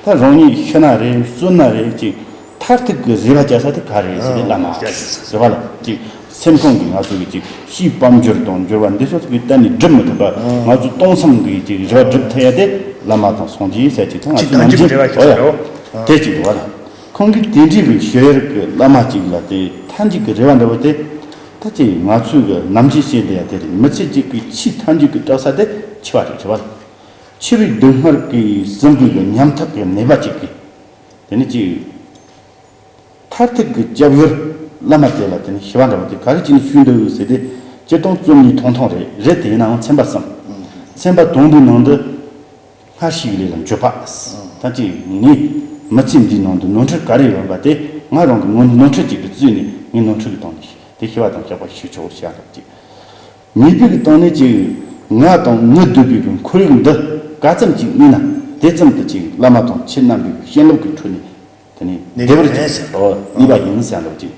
ད་རང་ཉིད་ཤི་ན་རེད། གསོན་ན་རེད། ཅིག་མཐར་ཐུག་གི་རེ་བ་བཅའ་ས་དེ་ག་རེ་ཟེར་ཏེ་བླ་མ་ཟེར་བ་ལ་ཅིག་སེམས་ཁོང་གིས་ང་ཚོ་གི་ཅིག་ཕྱིའི་དཔལ་འབྱོར་དང་འབྱོར་བ་འདི་ཚོ་གི་གཏན་ནས་སྒྲུབ་མི་ཐུབ་པ། ང་ཚོ་སྟོང་བསམ་གི་ཅིག་རེ་བ་སྒྲུབ་ཐུབ་ཡ་དེ་བླ་མ་དང་སངས་རྒྱས་ཟེར་ཅིག་དང་ང་ཅིག་ཚོ་ནམ་ནམ་རྒྱུན་རྒྱུན་རེ་བ་ཞིག་ཨོ་ཡ་ཡོད། དེ་ཅིག་འདུག་བ་ལ། ཁོང་གིས་དེ་འདྲའི་བའི་ཤེས་ཡོན་གི་བླ་མ་ཅིག་ལ་དེ་མཐའ་མཇུག་གི་རེ་བ་འདྲ་བོ་དེ་ད་ཅིག་ང་ཚོའི་གི་ནམ་རྒྱུན་བཤད་བསྡད་ཡ་དེ་རེད། མི་ཚེ་གཅིག་གི་ཆེས་མཐའ་མཇུག་གི་སྐྲག་ས་དེ་འཆི་བ་རེད་ཟེར་བ་ལ། འཆི་བའི་སྡུག་བསྔལ་གི་ཟིན་པའི་གི་ཉམ་ཐག་གི་ནད་པ་ཅིག་གི་དེ་ནི་ཅིག་མཐར་ཐུག་གི་སྐྱབས་ཡུལ་བླ་མ་དེ་ལ་དེ་ནི་ཞི་བ་འདྲ་བོ་དེ་ག་རེ་བྱས་ནས་ཞུས་འདུག་ཟེར་ཏེ། སྤྱིར་བཏང་རྩོམ་གཉིས་ཐུང་ཐུང་རེད། རེད་དེ་ཡིན་ནའང་ཚན་པ་གསུམ། ཚན་པ་དང་པོའི་ནང་དུ་སྔར་བྱས་ཀྱི་ལས་ལ་འགྱོད་པ། ད་ཅི་ངས་མི་ཚེ་འདིའི་ནང་དུ་ནོར་འཁྲུལ་ག་རེ་ཡོད་པ་དེ་ང་རང་གི་ནོར་ནོར་འཁྲུལ་ཅིག་གི་བརྩིས་ནས་ངས་ནོར་འཁྲུལ་གྱི་སྟེང་ནས་དེ་ཞི་བ་དང་སྐྱོབ་པ་ཞུ་ཆོག་བྱ་རབས་ཅིག་གཉིས་པའི་གི་སྟེང་ནས་ཅིག་ང་དང་ངའི་འདོད་པའི་གི་ཁོར་ཡུག་འདི་ག་ཙམ་ཅིག་གནས་ན་དེ་ཙམ་དུ་ཅིག་བླ་མ་དང་ཁྱེད་རྣམ་པའི་གི་བྱིན་རླབས་ཀྱི་ཁྲོད་ནས་དེ་ནས་ནས་བདེ་བར་ཡིན་ཟེར། ཨོ་གནས་པ་ཡིན་ཟེར་འདྲ་ཅིག་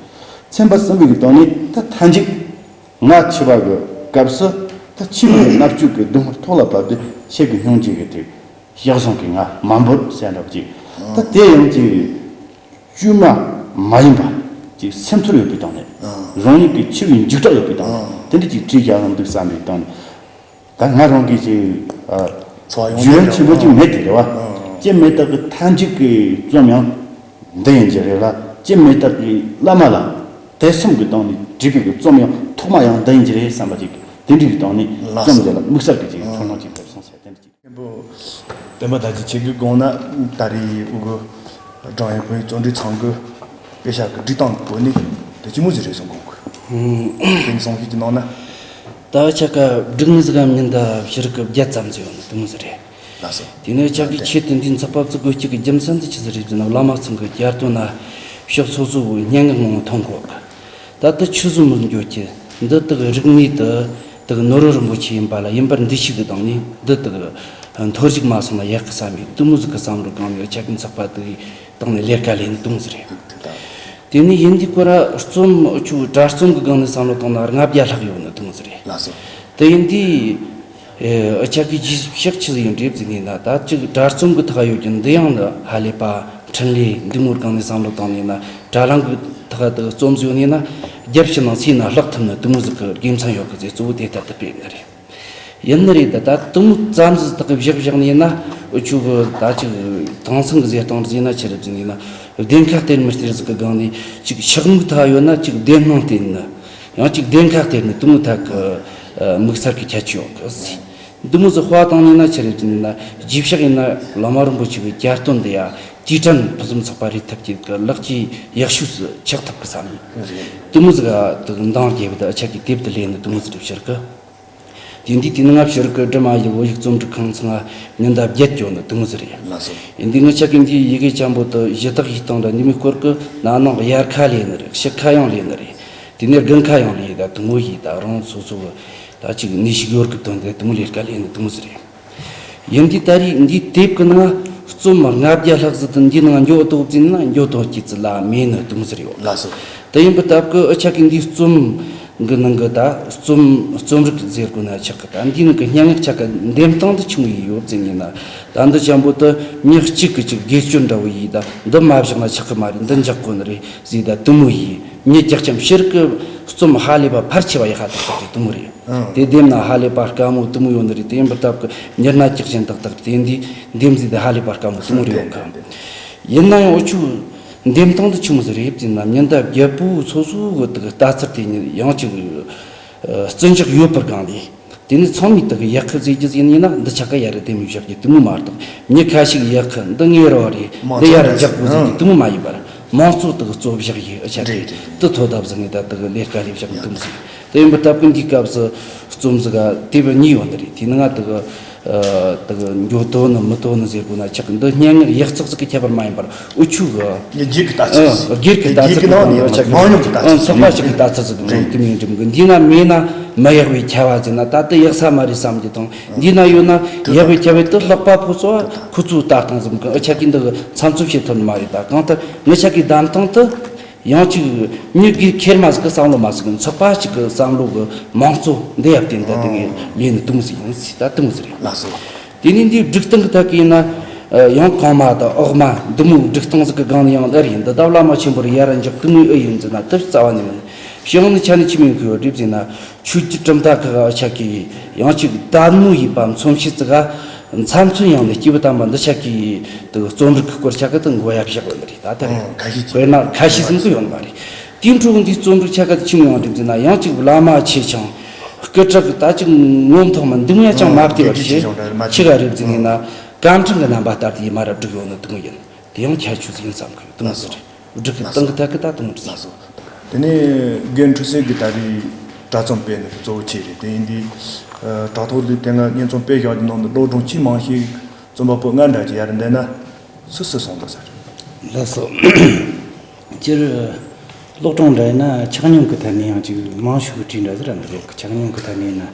ཚན་པ་གསུམ་པའི་གི་སྟེང་ནས་ད་མཐའ་མཇུག་ང་འཆི་བ་གི་སྐབས་སུ་ད་འཆི་བའི་མནར་གཅོད་ཀྱི་སྡུག་བསྔལ་ཐོག་ལ་བབས་ཏེ་ཁྱེད་ཀྱི་སྙིང་རྗེ་གི་དེ་གཤེགས་བཟང་གི་ང་མ་འབོར་ཟེར་འདྲ་ཅིག་ད་དེ་ཡང་ཅིག་བཅོས་མ་མ་ཡིན་པ་ཅིག་སེམས་ཚོར་ཡོད་པའི་སྟེང་ནས་རང་ཉིད་ཀྱི་འཆི་བའི་འཇིགས་སྐྲག་ཡོད་པའི་སྟེང་ནས་དེ་འདྲ་ཅིག་བྲིས་བཞག་ཡང་འདུག་བསམ་པའི་སྟེང་ནས། ད་ང་རང་གིས་ཅིག་ཨ། འཚོ་བ་ཡོངས་རྒྱུས་ཡོན་ཆེན་པོ་ཅིག་མེད་དེ་རེད་བ། ཅི་མེད་སྟབས་ཀྱི་མཐའ་མཇུག་གི་རྩོམ་ཡང་འདི་ཡིན་གྱི་རེད་ལ། ཅི་མེད་སྟབས་ཀྱི་བླ་མ་ལ་དད་སེམས་ཀྱི་སྟེང་ནས་བྲིས་པའི་གི་རྩོམ་ཡང་ཐོག་མ་ཡང་འདི་ཡིན་གྱི་རེད་བསམ་པ་ཅིག་དེ་འདྲའི་གི་སྟེང་ནས་ལགས་རྩོམ་སོ། འདི་ལ་དམིགས་བསལ་གྱི་ཅིག་ཚོར་སྣང་ཅིག་སླེབས་སོང་ཟེར་དེ་འདྲ་ཅིག་མཁན་པོ་སྟོན་པ་དར་རྒྱས་ཁྱེད་ཀྱི་དགོངས་ན་ད་རེས་འུ་གུ་སྒྲུང་ཡིན་བོད་ཡིག་རྩོམ་སྒྲིག་ཚང་གི་དཔེ་ཤག་གི་སྒྲིག་སྟངས་ཀྱི་སྒོ་ནས་དེ་ཅི་མོ་ཟིག་རེད་བསམ་གོ་གི་དེ་ནི་གསུང་བཤད་ཀྱི་ནང་ན། ད་ཆ་ག་སྒྲིག་ནི་ཟིག་ག་མིན་ད་ཕྱི་རིགས་ཀྱི་བརྒྱ་ཙམ་ཟིག་ཡོད་ནི་དེ་མོ་ཟིག་རེད། ལགས་སོ། དེ་ནས་ཆ་གི་ཆེད་དུ་འདིའི་ཚགས་པར་བརྩི་དགོས་ཀྱི་རྒྱུ་མཚན་དེ་ཆི་ཟིག་རེད་ཟེར་ན་བླ་མ་ཚང་གི་གྱ་སྟོན་ན་ཕྱོགས་སོ་སོ་བོའི་སྙན་ངག་མང་མཐོང་གོ་གི་ད་དེ་ཆི་ཟིག་མི་འགྱོ་ཀྱི་འདི་དག་རིག་གནས་དེ་དག་ནོར་བུ་རིན་པོ་ཆེ་ཡིན་པ་ལ་ཡིན་པར་འདུ་ཤེས་ཀྱི་སྟེང་ནས་འདི་དག་མཐོ་རིས་མ་སོང་ན་ཡག་གི་བསམ་ཡོད་དེ་མོ་ཟིག་གི་བསམ་བློ་གང་ཡོད་ཆ་གི་ཚགས་པར་དེ་སྟེང་ནས་ལས་ཀ་ལས་ནི་དེ་མོ་ཟིག་རེད། དེ་ནས་ཡིན་དུས་ཁོ་ར་རྩོམ་ཆུ་དྲ་རྩོམ་གི་སྒང་ནས་བསམ་བློ་བཏང་ན་ལྔ་བརྒྱ་ལྷག་ཡོད་ནི་དེ་མོ་ཟིག་རེད། ལགས་སོ། དེ་ཡིན་དུས། ཨ་ཆ་གི་རྗེས་ཕྱག་ཆི་ཟིག་ཡིན་འདྲེ་བརྩིས་ནས་ན་ད་ཅིག་དྲ་རྩོམ་གི་ཐག་ཡོད་ཀྱི་འདི་ཡང་ནི་ཧ་ལས་པ་འཕྲིན་ལས་འདི་མོར་སྒང་ནས་བསམ་བློ་བཏང་ནས་ན་དྲ་ལམ་གི་ཐག་ཏུ་རྩོམ་བཟོས་ནས་ན་རྒྱབ་ཕྱི་ནང་སའི་ན་ལྷག་ཐུབ་ནི་དེ་མོ་ཟིག་གི་དགེ་མཚན་ཡོད་གི་ཟེར་གཙོ་བོ་དེ་ལྟར་དུ་སྤེལ་ནི་རེད། ཡིན་ནི་རེད་ད་ད་དེ་མོ་ཙམ་ཟིག་དག་གི་བཞག་བཞག་ནས་ན་འུ་ཆུ་གི་ད་ཅིག་དེང་སང་གི་ཟེར་སྟངས་ཟིག་ན་ཆི་རེད་ཟེར་ནས་ན་བདེན་ཁ་སྟེར་མི་སྟེར་ཟིག་གི་སྒང་ནས་ཅིག་ཕྱག་མིག་ཐག་ཡོད་ན་ཅིག་བདེན་སྣང་སྟེར་ནི། ཡང་གཅིག་བདེན་ཁ་སྟེར་ནས་དེ་མོ་ཐད་ཀྱི་དམིགས་བསལ་གྱི་ཁྱད་ཆོས་ཡོད་གི་ཟེར། འདི་མོ་ཟིག་དཔའ་བཏང་ནས་ན་ཆི་རེད་ཟེར་ན་རྗེས་ཕྱག་ཡིན་ན་བླ་མ་རིན་པོ་ཆེ་གི་གྱ་སྟོན་འདི་ཡ་དུས་དྲན་ཕུན་སུམ་ཚོགས་པ་རེད་ཐབས་ཀྱི་གི་ལག་ཀྱི་ཡག་ཤོས་སུ་ཆགས་ཐུབ་གི་བསམ། དེ་མོ་ཟིག་ག་དུ་འདང་རྒྱས་པ་དང་ཨ་ཆ་གི་དེབ་དུ་ལེན་ནི་དེ་མོ་ཟིག་རེད་ཕྱིར་གི། དེ་འདི་དེ་ནི་ང་ཕྱིར་གི་འབྲི་མ་ཡི་བོད་ཡིག་རྩོམ་སྒྲིག་ཁང་ཚང་ང་ཉི་ཟླ་བརྒྱད་སྐྱོ་ནི་དེ་མོ་ཟིག་རེད། ལགས་སོ། ཡིན་དུས་ང་ཆ་གི་འདི་ཡི་གེ་ཆེན་པོ་དུ་གཞི་བདག་ཡིག་སྟངས་ལ་ནི་མི་སྐོར་གི་ན་ནིང་དབྱར་ཁ་ལས་ནི་རེད་ཕྱི་ཁ་ཡང་ལས་ནི་རེད། དེ་ནས་དགུན་ཁ་ཡང་ལས་ད་དུ་མོ་ཡིས་ད་རང་སོ་སོ་གི་ད་ཅིག་ནུས་ཤུགས་ཡོད་གི་དོན་དེ་དུ་མོ་ལས་ཀ་ལས་ནི་དུ་མོ་ཟེར་ཡིན་དུས་ད་རེས་འདིའི་དེབ་ཀྱི་ནང་རྩོམ་ལྔ་བརྒྱ་ལྷག་ཟིག་ཏུ་འདིའི་ནང་འགྱོ་ཐུབ་ཟིན་ན་འགྱོ་ཐུབ་ཀྱི་ཙི་ལ་མེད་ནི་དུ་མོ་ཟེར་ཡོད། ལགས་སོ། དེ་ཡིན་པའི་སྟབས་ཀྱི་ཨ་ཆ་གི་འདིའི་རྩོམ་གི་ནང་གི་ད་རྩོམ་རྩོམ་རིག་ཟེར་དགོས་ན་ཆག་གི་ད་འདིའི་ནང་གི་སྙན་ངག་ཆ་ག་འདེམས་སྟངས་དུ་ཆི་མོ་ཡིས་ཡོད་ཟེར་ནི་ན་ད་འདི་ཆེན་པོ་དུ་མྱི་གཅིག་གི་ཅིག་དགེ་སྤྱོད་འདྲ་བོ་ཡིས་ད་འདི་མ་བཞག་ན་ཆག་གི་མ་རེད་འདི་འཇག་དགོས་ནི་རེད། ཟེར་ད་དུ་མོ་ཡིས་མྱི་རྒྱག་ཅམ་ཕྱིར་གི་རྩོམ་ཧ་ལས་པ་ཕལ་ཆེ་བ་ཡི་ཧ་ཏག་ཏག་རེད་དུ་མོ་རེད། དེ་འདེམས་ན་ཧ་ལས་པ་དཀའ་མོ་དུ་མོ་ཡོད་ནི་རེད། དེ་ཡིན་པར་སྟབས་ཀྱི་མྱུར་ན་རྒྱག་ཅན་ཏག་ཏག་རེད། དེ་འདི་འདེམས་ཟིག་དེ་ཧ་ལས་པ་དཀའ་མོ་དུ་མོ་རེད་ཡོད་གི། ཡིན་ན་ཡང་འུ་ཆུ་འདེམས་སྟངས་དུ་ཆི་མོ་ཟིག་རེད་ཟེར་ན་ཉི་ཟླ་བརྒྱད་པོ་སོ་སོ་གི་དག་ལྟ་ཚུལ་དེ་ཉིད་ཡང་ཅིག་བརྩི་འཇོག་ཡོད་པར་གང་ལས། དེ་ནི་ཚང་མས་དག་གི་ཡག་གི་ཟེར་རྒྱུ་ཟིག་ཡིན་ན་འདི་ཆ་ག་ཡ་རེ་དེ་མི་བཞག་རྒྱུ་དེ་མོ་མ་གཏོགས་མྱི་ཁ་ཤས་ཡག་གི་འདི་ངའི་རོ་རེད་འདི་ཡ་རེ་འཇག་དགོས་ཟེར་རྒྱུ་དེ་མོ་མ་ཡིན་པར་མང་ཚོགས་དག་གི་གཙོ་བཞག་ཡིན་ཨ་ཆ་རེད་དེ་ཐོ་ཐབས་ཟིག་ངས་ད་དག་གི་ལས་ཀ་ལས་བཞག་གི་དེ་མོ་ཟིག་དེ་ཡིན་པར་སྟབས་ཀུན་གྱི་སྐབས་སུ་རྩོམ་ཟིག་ག་དེ་བས་གཉིས་ཡོད་འདི་རེད། དེ་ནི་ང་དག་གི་ ཨ། དེ་གི་འགྱོ་དོ་ནི་མི་དོ་ནི་ཟེར་དགོས་ན་ཆག་གི། འདི་སྙན་ངག་ཡིག་ཚགས་ཟིག་གི་ཁྱད་པར་མ་ཡིན་པར་འུ་ཆོ་གི་སྒེར་གྱི་ལྟ་ཚུལ་ཟིག་སྒེར་གྱི་ལྟ་ཚུལ་གི་ནང་ནས་ཆག་གི། མང་ཉུང་གི་ལྟ་ཚུལ། ཚོགས་པ་ཞིག་གི་ལྟ་ཚུལ་ཟིག་གི་ནང་དེ་མིན་འགྲིམ་གི། འདི་ན་མེད་ན་མི་ཡག་པའི་ཁྱབ་པ་ཟེར་ན་ད་དེ་ཡག་ས་མ་རེད་བསམ་གི་དང་། འདི་ན་ཡོད་ན་ཡག་པའི་ཁྱབ་པ་དེ་ལྷག་པ་ཕོ་ཚོ་ཁོ་ཚོའི་ལྟ་སྟངས་ཟིག་གི། ཨ། ཆག་གི་འདི་གི་མཚམས་ཚོད་བྱེད་ཐུབ་ནི་མ་རེད། ད་གང་ལྟར་ངི་ཆག་གི་གདམ་སྟངས་དེ། ཡང་གཅིག་མྱི་སྒེར་ཁེར་མ་ཟིག་གི་བསམ་བློ་མ་ཟིག་གི། ཚོགས་པ་གཅིག་གི་བསམ་བློ་གི་མང་གཙོ་འདི་ཡར་བརྟེན་ད་དེ་གི་ལས་ནི་དུང་ཟིག་ཡིན་ཟིག་ད་དུང་ཟིག་རེད། ལགས་སོ། དེ་ནས་འདིའི་སྒྲིག་སྟངས་གི་ཐད་ཀྱི་ཡིན་ན། ཡང་གོང་མ་དང་འོག་མ་འདི་མོའི་སྒྲིག་སྟངས་ཟིག་གི་སྒང་ནས་ཡང་ཨེ་རེད། འདི་ད་བླ་མ་ཆེན་པོར་ཡར་འཇོག་དུ་མོའི་ཨེ་ཡིན་ཟེར་ན་དེ་རྩ་བ་ནས་མིན། ཕྱི་ནས་ཆ་ནས་ཆི་མོ་ཡིན་གི་ཡོད་རེད་ཟེར་ན། ཆོས་བརྒྱུད་གྲུབ་མཐའ་ཁག་ཆ་གི་ཡང་གཅིག་དད་མོས་ཡིན་པ་མཚོན་བྱེད་ཙི་ག་མཚམས་མཚོན་ཡང་ནས་སྐྱེས་བུ་དམ་པ་འདི་ཆ་གི་དུ་རྩོམ་རིག་གི་སྐོར་ཆ་གི་དུ་མགོ་ཡ་བཞག་ཡོད་ནི་རེད། ད་ལྟ་རེད། ཨང་། ཁ་ཤས་ཅིག་དཔེར་ན་ཁ་ཤས་ཟིན་གི་ཡོད་ནི་མ་རེད། དེའི་འཕྲོ་འདི་རྩོམ་རིག་ཆ་ག་དུ་ཆི་མོ་ཡང་འགྲིམ་ཟེར་ན། ཡང་གཅིག་བླ་མ་ཆེ་ཆུང་སྐུ་དྲག་གི་ད་ཅིག་ངོ་མཐོང་མ་འདི་མོ་ཡ་ཅང་མ་བལྟས་པ་རེད། ཆི་ག་རེད་ཟེར་ན། སྐར་འཕྲེང་གི་རྣམ་པ་ལྟར་དུ་ཡི་མ་ར་བསྒྲིགས་ཡོད་ནི་དུ་མོ་ཡིན། དེ་ཡང་ཁྱད་ཆོས་ཟིག་ཡིན་བསམ་གི་ཡོད། དུ་མོ་ཟིག་རེད། སྒྲིག་གི་སྟངས་གི་ཐད་གི་ད་དུང་། ལགས་སོ། དེ་ནས་རྒན་ཁྲི་སྲས་ཀྱིས་ད་རེས་དྲ་རྩོམ་སྤེལ་ནས་གཙོ་བོ་ཆེ་རེད། དེ་ཡིན་དུས་དྲ་ཐོག་ལས་དེ་སྔ་སྙན་རྩོམ་སྤེལ་བཞག་རྒྱུ་ནང་དུ་སློབ་སྦྱོང་ཆེས་མང་ཤོས་རྩོམ་པ་པོ་ང་འདྲ་ཅིག་ཡར་འདེད་ན་སུ་སུ་སོང་འདུག་ཟེར། ལགས་སོ། སྤྱིར་སློབ་སྦྱོང་འདྲ་ཡིན་ན་ཆ་སྙོམས་ཀྱི་ཐད་ནས་ཡང་ཅིག་མང་ཤོས་ཀྱི་གྲས་འདྲ་ཟེར་ར་འདུག་ཆ་སྙོམས་ཀྱི་ཐད་ནས་ཡིན་ན་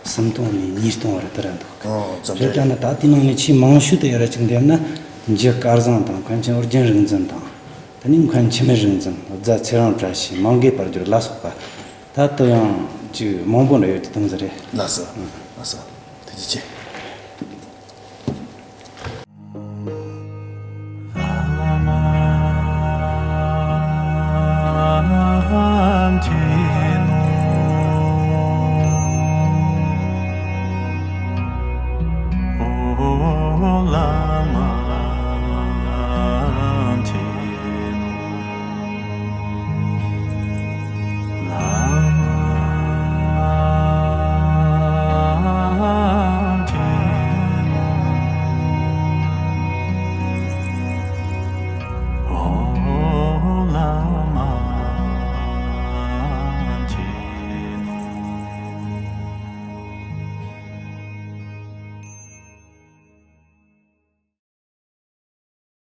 སུམ་སྟོང་ནས་ཉིས་སྟོང་བར་དུ་ར་འདུག་ཨོ། རྩོམ་རེད་རེད། ད་ནི་ད་དེའི་ནང་ནས་ཆེས་མང་ཤོས་དེ་ཡར་ར་ཅིག་འདེམས་ན། འཇུ་སྐལ་བཟང་དང་། མཁན་ཆེན་ཨོ་རྒྱན་རིག་འཛིན་དང་། དེ་ནས་མཁན་འཆི་མེད་རིག་འཛིན། རྫ་ཚེ་རིང་བཀྲ་ཤིས། མང་དགེ་དཔལ་འབྱོར་ལ་སོགས་པ། ད་དུ་ཡང་ཅིག་མང་པོ་འདྲ་ཡོད་དེ་དུང་ཟིག་རེད། ལགས་སོ། ལགས་སོ། ཐུགས་རྗེ་ཆེ།